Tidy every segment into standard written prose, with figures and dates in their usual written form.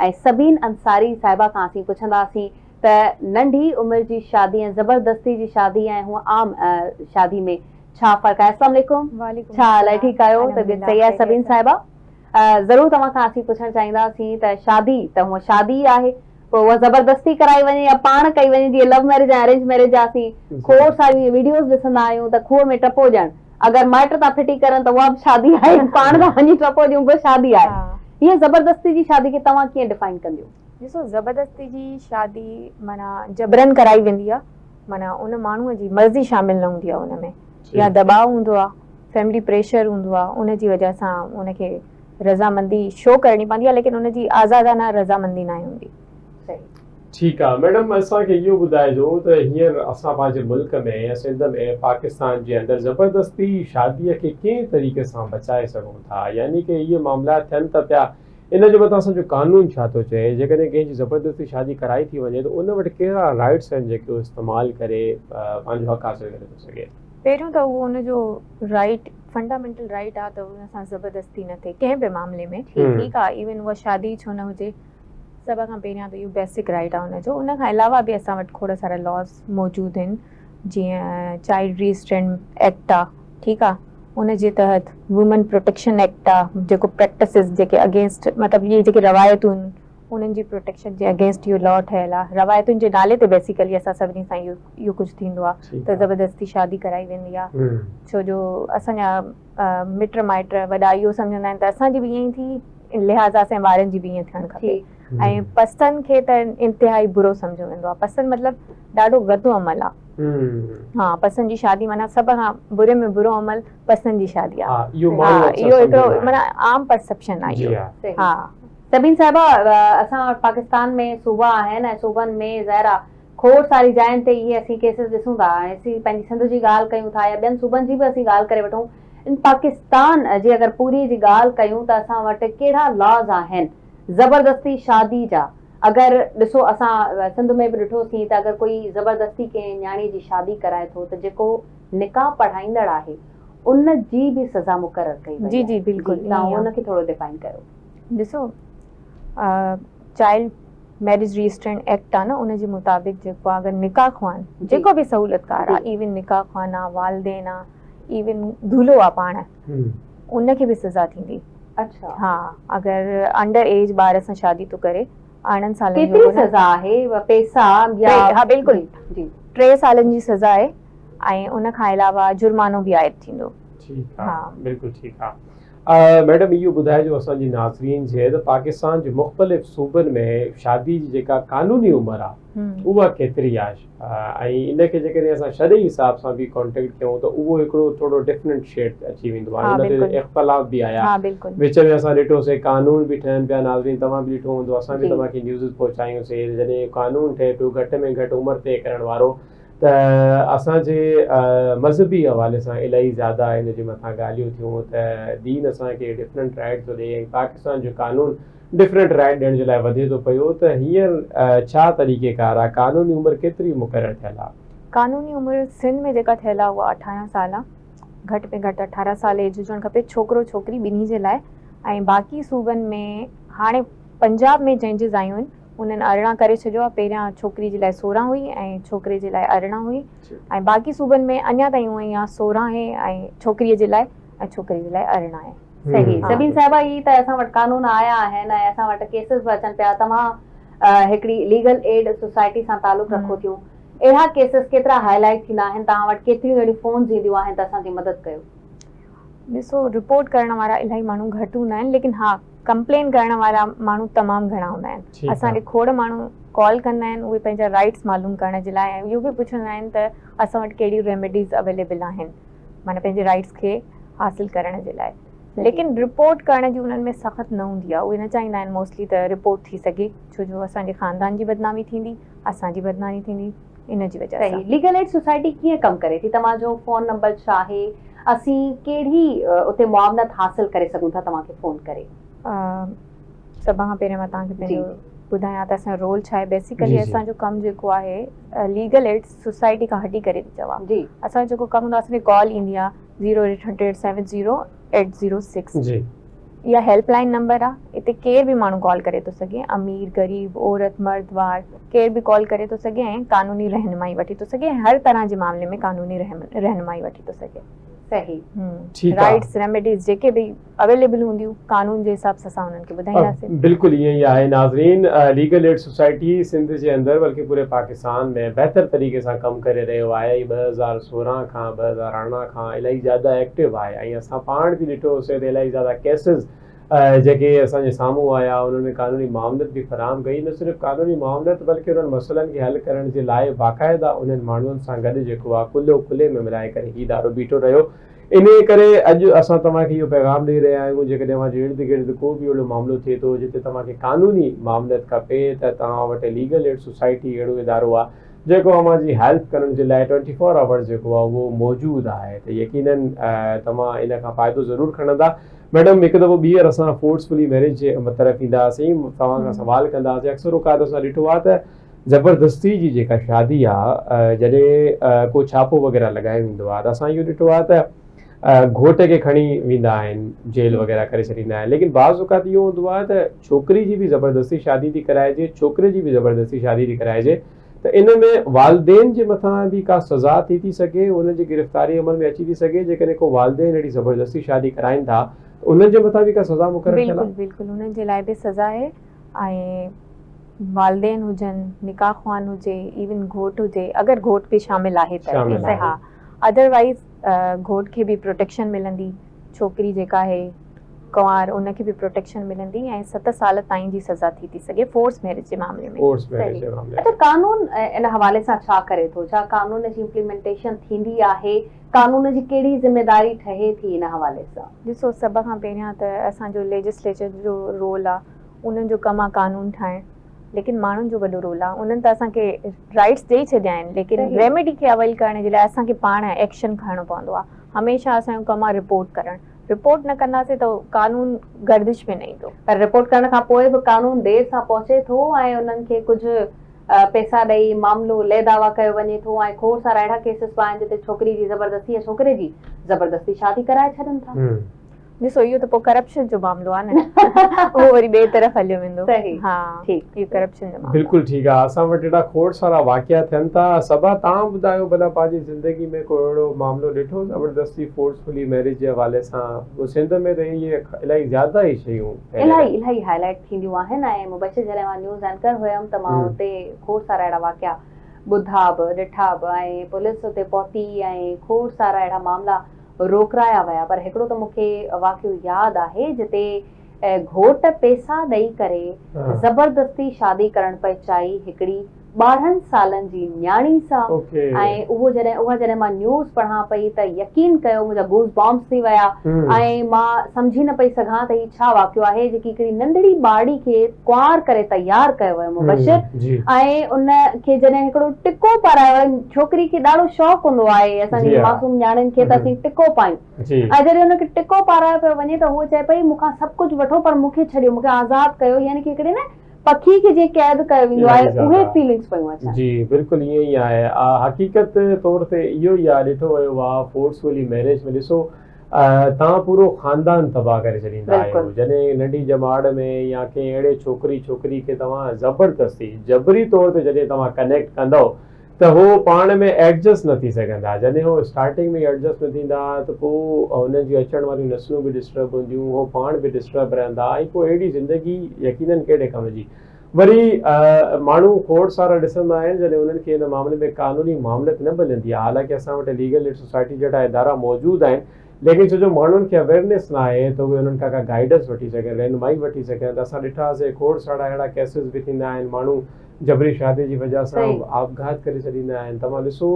۽ سبين انصاري صاحبه کان اسين پڇنداسين ته ننڍي عمر جي شادي ۽ زبردستي جي شادي ۽ هونء عام شادي ۾ ڇا فرق آهي. اسلام عليڪم ڇا حال آهي ٺيڪ آهيو طبيعت صحيح آهي سبين صاحبه ضرور توهان کان اسين پڇڻ چاهينداسين ته شادي ته هونء شادي ئي آهي پوء اها زبردستي ڪرائي وڃي يا پاڻ ڪئي وڃي جيئن لو ميرج ۽ ارينج ميرج جا اسين کوڙ ساريون اهي ويڊيوز ڏسندا آهيون ته کوهه ۾ ٽپو ڏيڻ اگر مائٽ ٿا ڦٽي ڪرن ته اها به شادي آهي پاڻ ٿا وڃي ٽپو ڏيون به شادي آهي هيء زبردستي جي شادي کي توهان ڪيئن ڊفائن ڪنديون؟ ڏسو زبردستي جي شادي معنيٰ جبرن ڪرائي ويندي آهي معنيٰ ان ماڻهوء جي مرضي شامل نه هوندي آهي ان ۾ يا دٻاء هوندو آهي فيملي پريشر هوندو آهي ان جي وجه سان ان کي رضامندي شو ڪرڻي پوندي آهي ليڪن ان جي آزادانه رضامندي ناهي هوندي. ٺيڪ آ ميڊم اسان کي اهو ٻڌائجو ته هينئر اسان پنهنجي ملڪ ۾ يا سنڌ ۾ پاڪستان جي اندر زبردستي شادي کي ڪنهن طريقي سان بچائي سگهون ٿا يعني ڪي اهي معاملا ٿين ته پيا ان جي مٿان اسان جو قانون ڇا ٿو چئي جيڪڏهن ڪنهن جي زبردستي شادي ڪرائي ٿي وڃي ته ان وٽ ڪهڙا رائٽس آهن جيڪي هو استعمال ڪري پنهنجو حق حاصل ڪري ٿو سگهي. پهريون ته اهو ان جو رائيٽ فنڊامينٽل رائيٽ آ ته ان سان زبردستي نه ٿئي ڪنهن به معاملي ۾ ٺيڪ آ ايون اها شادي ڇو نه هجي سڀ کان پهريان ته اهو بيسڪ رائيٽ آ ان جو ان کان علاوه به اسان وٽ کوڙ سارا لاز موجود آهن جيئن چائلڊ ريسٽرينٽ ايڪٽ آ ٺيڪ آ ان جي تحت وومن پروٽيڪشن ايڪٽ آ جيڪو پريڪٽسز جيڪي اگينسٽ مطلب اهي جيڪي روايتون انهن جي پروٽيڪشن جي اگينسٽ اهو لا ٺهيل آ روايتن جي نالي تي بيسيڪلي اسان سڀني سان اهو اهو ڪجهه ٿيندو آ ته زبردستي شادي ڪرائي ويندي آ ڇو جو اسان جا مٽ مائٽ وڏا اهو سمجهندا آهن ته اسان جي به ائين ئي ٿي لهٰذا اسان جي ٻارن جي به ائين ٿيڻ کپي ۽ پسند کي ته انتهائي برو سمجهيو ويندو آ پسند مطلب ڏاڍو گندو عمل آ ها پسند جي شادي معنيٰ سڀ کان بري ۾ برو عمل پسند جي شادي آ اهو هڪڙو معنيٰ عام پرسيپشن آ اهو ها. سبين صاحبه اسان وٽ پاڪستان ۾ صوبا آهن ۽ صوبن ۾ ظاهر آ کوڙ ساري جاين تي اهي اسين ڪيسز ڏسون ٿا ۽ اسين پنهنجي سنڌ جي ڳالهه ڪيون ٿا يا ٻين صوبن جي به اسين ڳالهه ڪري وٺون ان پاڪستان جي اگر پوري جي ڳالهه ڪيون ته اسان وٽ ڪهڙا لاز آهن زبردستي شادي جا اگر ڏسو اسان سنڌ ۾ به ڏٺو سين ته اگر ڪوئي زبردستي ڪنهن نياڻي جي شادي ڪرائي ٿو ته جيڪو نڪاح پڙهائيندڙ آهي ان جي به سزا مقرر ڪئي وئي جي جي بلڪل توهان ان کي ٿورو ڊفائن ڪيو. ڏسو چائلڊ ميرج ريسٽرينٽ ايڪٽ آ نه ان جي مطابق جيڪو آ اگر نڪاح خوان جيڪو به سهولتڪار آ ايون نڪاح خوان آ والدين آ ايون دولهو آ پاڻ ان کي به سزا ٿيندي اڇا ها اگر انڊر ايج ٻار سان شادي ٿو ڪري 18 سالن جو ڪيتري سزا آهي پيسا يا ها بلڪل جي 3 سالن جي سزا آهي ۽ ان کان علاوه جرمانو به عائد ٿيندو. ٺيڪ آ بلڪل ٺيڪ آ ميڊم اهو ٻڌائجو اسان جي ناظرين جي ته پاڪستان جي مختلف صوبن ۾ شادي جي جيڪا قانوني عمر آ اها ڪيتري آ ۽ ان کي جيڪڏهن اسان شرعي حساب سان به ڪانٽيڪٽ ڪيون ته اهو هڪڙو ٿورو ڊفرنٽ شيڊ اچي ويندو آ ان تي اختلاف به آيا وچ ۾ اسان ڏٺو سي قانون به ٺهن پيا ناظرين توهان به ڏٺو هوندو اسان به توهان کي نيوزز پهچايون سي جڏهن قانون ٺهي پيو گهٽ ۾ گهٽ عمر طئي ڪرڻ وارو ته اسان جي مذهبي حوالي سان الاهي زياده ان جي مٿان ڳالهيون ٿيون ته دين اسان کي ڊفرنٽ رائيٽ ٿو ڏئي ۽ پاڪستان جو قانون ڊفرنٽ رائيٽ ڏيڻ جي لاء وڌي ٿو پيو ته هينئر ڇا طريقي ڪار آهي قانوني عمر ڪيتري مقرر ٿيل آهي؟ قانوني عمر سنڌ ۾ جيڪا ٿيل آهي اها 18 سال آهي گهٽ ۾ گهٽ 18 سال ايج هجڻ کپي ڇوڪرو ڇوڪري ٻنهي جي لاء ۽ باقي صوبن ۾ هاڻي پنجاب ۾ چينجز آيون آهن انهن 18 ڪري ڇڏيو آهي پهريان ڇوڪري جي لاء 16 هئي ۽ ڇوڪري جي لاء 18 هئي ۽ باقي صوبن ۾ اڃا تائين اونئن ئي آهي 16 آهي ۽ ڇوڪري جي لاء ۽ ڇوڪري جي لاء 18 آهي. صحيح سبين صاحبه هي ته اسان وٽ قانون آيا آهن ۽ اسان وٽ ڪيسز به اچن پيا توهان هڪڙي ليگل ايڊ سوسائٽي سان تعلق رکو ٿيون اهڙا ڪيسز ڪيترا هائي لائيٽ ٿيندا آهن توهان وٽ ڪيتريون اهڙيون فونز اينديون آهن ته اسان جي مدد ڪيو. ڏسو رپورٽ ڪرڻ وارا الاهي ماڻهو گهٽ هوندا آهن ليڪن ها ڪمپلين ڪرڻ وارا ماڻهو تمام گهڻا هوندا آهن اسان ڏي کوڙ ماڻهو ڪال ڪندا آهن اهي پنهنجا رائٽس معلوم ڪرڻ جي لاء ۽ اهو به پڇندا آهن ته اسان وٽ ڪهڙيون ريميڊيز اويليبل آهن معنيٰ پنهنجي رائٽس کي حاصل ڪرڻ جي لاء ليڪن رپورٽ ڪرڻ جي انهن ۾ سخت نه هوندي آهي اهي نه چاهيندا آهن موسٽلي ته رپورٽ ٿي سگهي ڇو جو اسان جي خاندان جي بدنامي ٿيندي اسان جي بدنامي ٿيندي ان جي وجه سان. صحيح ليگل ايڊ سوسائٽي ڪيئن ڪم ڪري ٿي توهان جو فون نمبر ڇا آهي اسين ڪهڙي اتي معاونت حاصل ڪري سگهون ٿا توهان کي فون ڪري. سڀ کان پهريان مان توهان کي پنهنجو ٻڌايان ته اسان جو رول ڇا آهي بيسيڪلي اسان جو ڪم جيڪو آهي ليگل ايڊ سوسائٽي کان هٽي ڪري ٿي چوان اسان جو جيڪو ڪم هوندو آهي اسان کي ڪال ايندي آهي 0800 70 806 جي. اها هيلپ لائن نمبر آ اتي ڪير به ماڻهو ڪال ڪري ٿو سگهي امير غريب عورت مرد ٻار ڪير به ڪال ڪري ٿو سگهي ۽ قانوني رهنمائي وٺي ٿو سگهي ۽ هر طرح جي معاملي ۾ قانوني رهنمائي وٺي ٿو سگهي. صحيح. ٺيڪ آ. رائيٽس ريميڊيز جيڪي به اويليبل هونديون قانون جي حساب سان اسان انهن کي ٻڌائينداسين. بلڪل ائين ئي آهي ناظرين ليگل ايڊ سوسائٽي سنڌ جي اندر بلڪه پوري پاڪستان ۾ بهتر طريقي سان ڪم ڪري رهيو آهي ۽ 2016 کان 2018 کان الائي زياده ايڪٽو آهي ۽ اسان پاڻ به ڏٺو سي ته الائي زياده ڪيسز جيڪي اسان جي سامهون آيا انهن ۾ قانوني معاونت به فراهم ڪئي نه صرف قانوني معاونت بلڪه انهن مسئلن کي حل ڪرڻ جي لاء باقاعده انهن ماڻهن سان گڏ جيڪو آهي ڪلهو ڪلهي ۾ ملائي ڪري هي ادارو بيٺو رهيو انهيء ڪري اڄ اسان توهان کي اهو پيغام ڏئي رهيا آهيون جيڪڏهن اوهان جي ارد گرد ڪو به اهڙو معاملو ٿئي ٿو جتي توهان کي قانوني معاونت کپي ته توهان وٽ ليگل ايڊ سوسائٽي اهڙو ادارو آهي جيڪو اوهان جي هيلپ ڪرڻ جي لاء ٽوئنٽي فور آورز جيڪو آهي اهو موجود آهي ته يقينن توهان ان کان فائدو ضرور کڻندا. ميڊم هڪ دفعو ٻيهر اسان فورسفلي ميريج جي طرف اينداسين توهان کان سوال ڪنداسين اڪثر اوقات اسان ڏٺو آهي ته زبردستي جي جيڪا شادي آهي جڏهن ڪو ڇاپو وغيره لڳايو ويندو آهي ته اسان اهو ڏٺو آهي ته گهوٽ کي کڻي ويندا آهن جيل وغيره ڪري ڇڏيندا آهن ليڪن بعض اوقات اهو هوندو آهي ته ڇوڪري جي به زبردستي شادي ٿي ڪرائجي ڇوڪري جي به زبردستي شادي ٿي ڪرائجي ته ان ۾ والدين جي مٿان به ڪا سزا ٿي ٿي سگهي انهن جي گرفتاري عمل ۾ اچي ٿي سگهي جيڪڏهن ڪو والدين اهڙي زبردستي شادي ڪرائين ٿا ته انهن جي مٿان به ڪا سزا مقرر ٿيل آهي؟ بلڪل بلڪل انهن جي لاء به سزا آهي ۽ والدين هجن نڪاح خوان هجي ايون گهوٽ هجي اگر گهوٽ به شامل آهي ته ها ادر وائيز گهوٽ کي به پروٽيڪشن ملندي ڇوڪري جيڪا آهي ڪنوار ان کي به پروٽيڪشن ملندي ۽ 7 سال تائين جي سزا ٿي ٿي سگهي فورس ميرج جي معاملي ۾. فورس ميرج جي معاملي ۾. اڇا قانون ان حوالي سان ڇا ڪري ٿو؟ ڇا قانون جي امپليمينٽيشن ٿيندي آهي؟ قانون جي ڪهڙي ذميداري ٺهي ٿي ان حوالي سان؟ ڏسو سڀ کان پهريان ته اسان جو ليجسليچر جو رول آ انهن جو ڪم آ قانون ٺاهڻ ليڪن ماڻهن جو وڏو رول آهي انهن ته اسان کي رائٽس ڏئي ڇڏيا آهن ليڪن ريميڊي کي اويل ڪرڻ جي لاء اسان کي پاڻ ايڪشن کڻڻو پوندو آهي هميشه اسان جو ڪم آهي رپورٽ ڪرڻ رپورٽ نه ڪنداسين ته قانون گردش ۾ نه ايندو. پر رپورٽ ڪرڻ کان پوء به قانون دير سان پهچي ٿو ۽ انهن کي ڪجهه پئسا ڏئي معاملو لي دعويٰ ڪيو وڃي ٿو ۽ کوڙ سارا اهڙا ڪيسز به آهن جتي ڇوڪري جي زبردستي يا ڇوڪري جي زبردستي شادي ڪرائي ڇڏن ٿا. ڏسو اهو ته پوء ڪرپشن جو معاملو آهي نه اهو وري ٻئي طرف هليو ويندو ها اهو ڪرپشن جو معاملو بلڪل ٺيڪ آهي اسان وٽ اهڙا کوڙ سارا واقعا ٿين ٿا صبا توهان ٻڌايو ڀلا پنهنجي زندگي ۾ ڪو اهڙو معاملو ڏٺو زبردستي فورسفلي ميرج جي حوالي سان سنڌ ۾ ته اهي الاهي زياده ئي شيون الاهي الاهي هائي لائيٽ ٿينديون آهن ۽ مبشر جڏهن مان نيوز اينڪر هيم ته مان اتي کوڙ سارا اهڙا واقعا ٻڌا به ڏٺا به ۽ پوليس اتي پهتي ۽ کوڙ سارا اهڙا معاملا روڪرايا ويا پر هڪڙو ته مون کي واقعو ياد آهي جتي گهوٽ پيسا ڏئي ڪري زبردستي شادي ڪرڻ پئي چاهي هڪڙي 12 سالن جي نياڻي سان ۽ اهو جڏهن اها جڏهن مان نيوز پڙهان پئي ته يقين ڪيو منهنجا گوز بامس ٿي ويا ۽ مان سمجهي نه پئي سگهان ته هي ڇا واقعو آهي جيڪي هڪڙي ننڍڙي ٻارڙي کي ڪنوار ڪري تيار ڪيو ويو مبشر ۽ ان کي جڏهن هڪڙو ٽڪو پارايو ويو ڇوڪري کي ڏاڍو شوق هوندو آهي اسان جي معصوم نياڻين کي ته اسين ٽڪو پايون ۽ جڏهن ان کي ٽڪو پارايو پيو وڃي ته هوء چئي پئي مون کان سڀ ڪجهه وٺو پر مون کي ڇڏيو مون کي آزاد ڪيو يعني ڪي هڪڙي نه پکي کي جيئن قيد ڪيو ويندو آهي اهي فيلنگس پيون اچن. جي بلڪل ائين ئي آهي حقيقت طور تي اهو ئي آهي ڏٺو ويو آهي فورسفلي ميريج ۾ ڏسو توهان پورو خاندان تباهه ڪري ڇڏيندا آهيو جڏهن ننڍي ڄماڙ ۾ يا ڪنهن اهڙي ڇوڪري ڇوڪري کي توهان زبردستي جبري طور تي جڏهن توهان ڪنيڪٽ ڪندؤ ته هو پاڻ ۾ ايڊجسٽ نه ٿي سگهندا جڏهن هو اسٽارٽنگ ۾ ئي ايڊجسٽ نه ٿيندا ته پوء انهن جون اچڻ واريون نسلون به ڊسٽرب هونديون هو پاڻ به ڊسٽرب رهندا ۽ پوء اهڙي زندگي يقينن ڪهڙي ڪم جي وري ماڻهو کوڙ سارا ڏسندا آهن جڏهن انهن کي ان معاملي ۾ قانوني معاملت نه ملندي آهي حالانڪه اسان وٽ ليگل ايڊ سوسائٽي جهڙا ادارا موجود آهن ليڪن ڇو جو ماڻهن کي اويئرنيس نه آهي ته اهي انهن کان ڪا گائيڊنس وٺي سگهن رهنمائي وٺي سگهن ته اسان ڏٺا سي کوڙ سارا اهڙا ڪيسز به ٿيندا آهن ماڻهو جبري شادي جي وجهه سان آپگهات ڪري ڇڏيندا آهن توهان ڏسو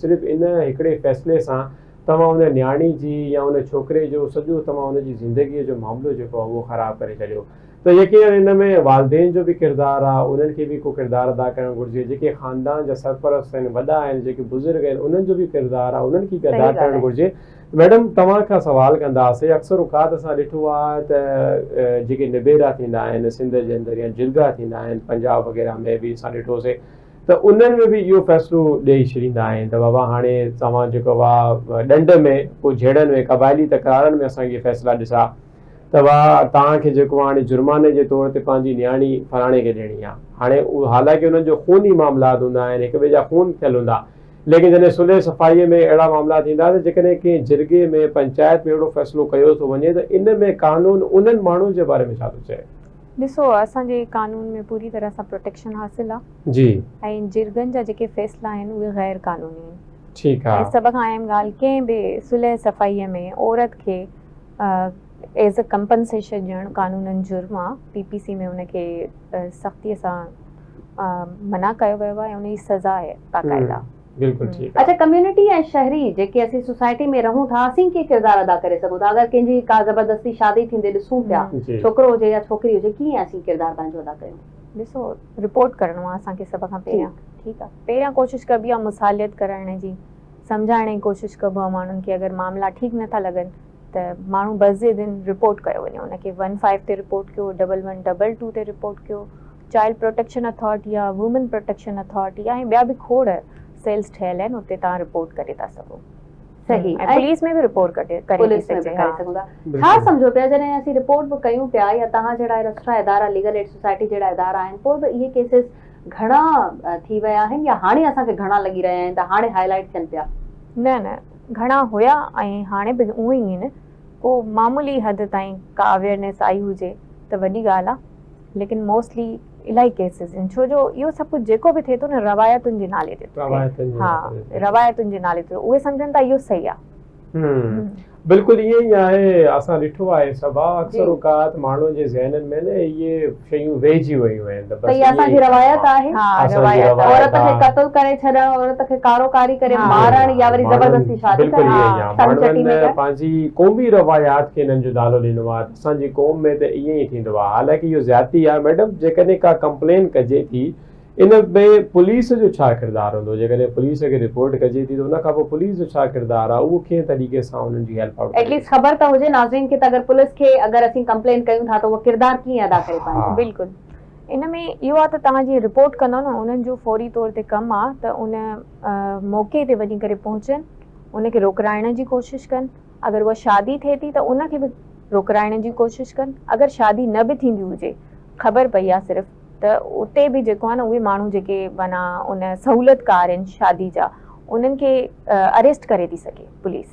صرف ان هڪڙي فيصلي سان توهان ان نياڻي جي يا ان ڇوڪري جو سڄو توهان ان جي زندگي جو معاملو جيڪو آهي اهو خراب ڪري ڇڏيو ته يقينن ان ۾ والدين جو به ڪردار آ، انهن کي به ڪو ڪردار ادا ڪرڻ گهرجي، جيڪي خاندان جا سرپرست آهن، وڏا آهن، جيڪي بزرگ آهن، انهن جو به ڪردار آ، انهن کي به ادا ڪرڻ گهرجي. ميڊم توهان کان سوال ڪنداسين، اڪثر اوقات اسان ڏٺو آ ته جيڪي نبيرا ٿيندا آهن سنڌ جي اندر يا جرڳا ٿيندا آهن پنجاب وغيره ۾ به اسان ڏٺوسين ته انهن ۾ به اهو فيصلو ڏئي ڇڏيندا آهن ته بابا هاڻي توهان جيڪو آ ڏنڊ ۾ ڪو جهيڙن ۾ قبائلي تڪرارن ۾ اسان اهي فيصلا ڏسا. ته واهه توهان کي جيڪو هاڻي جرماني جي طور تي پنهنجي نياڻي فلاڻي کي ڏيڻي آهي. هاڻي حالانڪه انهن جو خوني معاملات هوندا آهن، هڪ ٻئي جا خون ٿيل هوندا، ليڪن جڏهن صلح صفائيء ۾ اهڙا معاملا ٿيندا ته جيڪڏهن ڪنهن جرڳي ۾ پنچائت ۾ اهڙو فيصلو ڪيو ٿو وڃي ته ان ۾ قانون انهن ماڻهن جي باري ۾ ڇا ٿو چئي؟ ڏسو اسان جي قانون ۾ پوري طرح سان پروٽيڪشن حاصل آ. جي. ۽ جرڳن جا جيڪي فيصلا آهن اهي غير قانوني آهن. ٺيڪ آ. ۽ سڀ کان اهم ڳالهه ڪنهن به صلح صفائيء ۾ عورت کي ايز ا ڪمپنسيشن ڏيڻ قانونن جرم آ. پي پي سي ۾ ان کي سختيء سان منع ڪيو ويو آهي ۽ ان جي سزا آهي باقاعده. بلڪل ٺيڪ آ. اڇا ڪميونٽي ۽ شهري جيڪي اسين سوسائٽي ۾ رهون ٿا اسين ڪيئن ڪردار ادا ڪري سگهون ٿا اگر ڪنهن جي ڪا زبردستي شادي ٿيندي ڏسون پيا ڇوڪرو هجي يا ڇوڪري هجي ڪيئن اسين ڪردار پنهنجو ادا ڪيون. ڏسو رپورٽ ڪرڻو آ اسان کي سڀ کان پهريان ٺيڪ آ پهريان ڪوشش ڪبي آ مصالحت ڪرائڻ جي سمجهائڻ جي ڪوشش ڪبو آ ماڻهن کي اگر معاملا ٺيڪ نٿا لڳن ته ماڻهو بضد ان رپورٽ ڪيو وڃي ان کي ون فائيو تي رپورٽ ڪيو ڊبل ون ڊبل ٽو تي رپورٽ ڪيو چائلڊ پروٽيڪشن اٿارٽي آ وومين پروٽيڪشن اٿارٽي آ ۽ ٻيا به کوڙ سيلز ٺهيل آهن اتي توهان رپورٽ ڪري ٿا سگهو صحيح ۽ پوليس ۾ به رپورٽ ڪري ٿي پوليس ۾ به سگهجي ڪري ها سگهون ٿا ڇا سمجهو پيا جڏهن اسين رپورٽ به ڪيون پيا يا توهان جهڙا اهڙا سٺا ادارا ليگل ايڊ سوسائٽي جهڙا ادارا آهن پوء به اهي ڪيسز گهڻا ٿي ويا آهن يا هاڻي اسان کي گهڻا لڳي رهيا آهن ته هاڻي هائي لائيٽ ٿين پيا. نه نه گهڻا هيا ۽ هاڻي به اونئن ئي آهن ڪو معمولي حد تائين ڪا اويئرنيس آئي هجي ته وڏي ڳالهه آ ليڪن موسٽلي الاهي ڪيسز آهن ڇو جو اهو سڀ ڪجهه جيڪو به ٿئي ٿو نه روايتن جي نالي تي ٿو ٿئي ها روايتن جي نالي تي اهي سمجهن ٿا اهو صحيح آ. بلڪل ائين ئي آهي اسان ڏٺو آهي صبا اڪثر اوقات ماڻهن جي ذهنن ۾ نه اهي شيون ويهجي ويون آهن ته بس اها اسان جي روايت آهي عورت کي قتل ڪري ڇڏڻ عورت کي ڪارو ڪاري ڪري مارڻ يا وري زبردستي شادي ڪرڻ ماڻهن پنهنجي قومي روايات کي انهن جو نالو ڏنو آهي اسان جي قوم ۾ ته ائين ئي ٿيندو آهي حالانڪه اهو زيادتي آهي ميڊم جيڪڏهن ڪا ڪمپلين ڪجي ٿي ان ۾ پوليس جو ڇا ڪردار هوندو؟ جيڪڏهن پوليس کي رپورٽ ڪجي ٿي ته ان کان پوء پوليس جو ڇا ڪردار آهي؟ اهو ڪنهن طريقي سان انهن جي هيلپ آئوٽ ايٽ ڪري ليسٽ خبر ته هجي ناظرين کي ته اگر پوليس کي اگر اسين ڪمپلين ڪيون ٿا ته اهو ڪردار ڪيئن ادا ڪري پنهنجو. بلڪل ان ۾ اهو آهي ته توهان جيئن رپورٽ ڪندو نه انهن جو فوري طور تي ڪم آهي ته ان موقعي تي وڃي ڪري پهچن ان کي روڪرائڻ جي ڪوشش ڪن اگر اها شادي ٿئي ٿي ته ان کي به روڪرائڻ جي ڪوشش ڪن اگر شادي نه به ٿيندي هجي خبر پئي آهي صرف ته اتي به جيڪو آهي نه اهي ماڻهو جيڪي معنيٰ ان سهولتڪار آهن شادي جا انهن کي اريسٽ ڪري ٿي سگهي پوليس.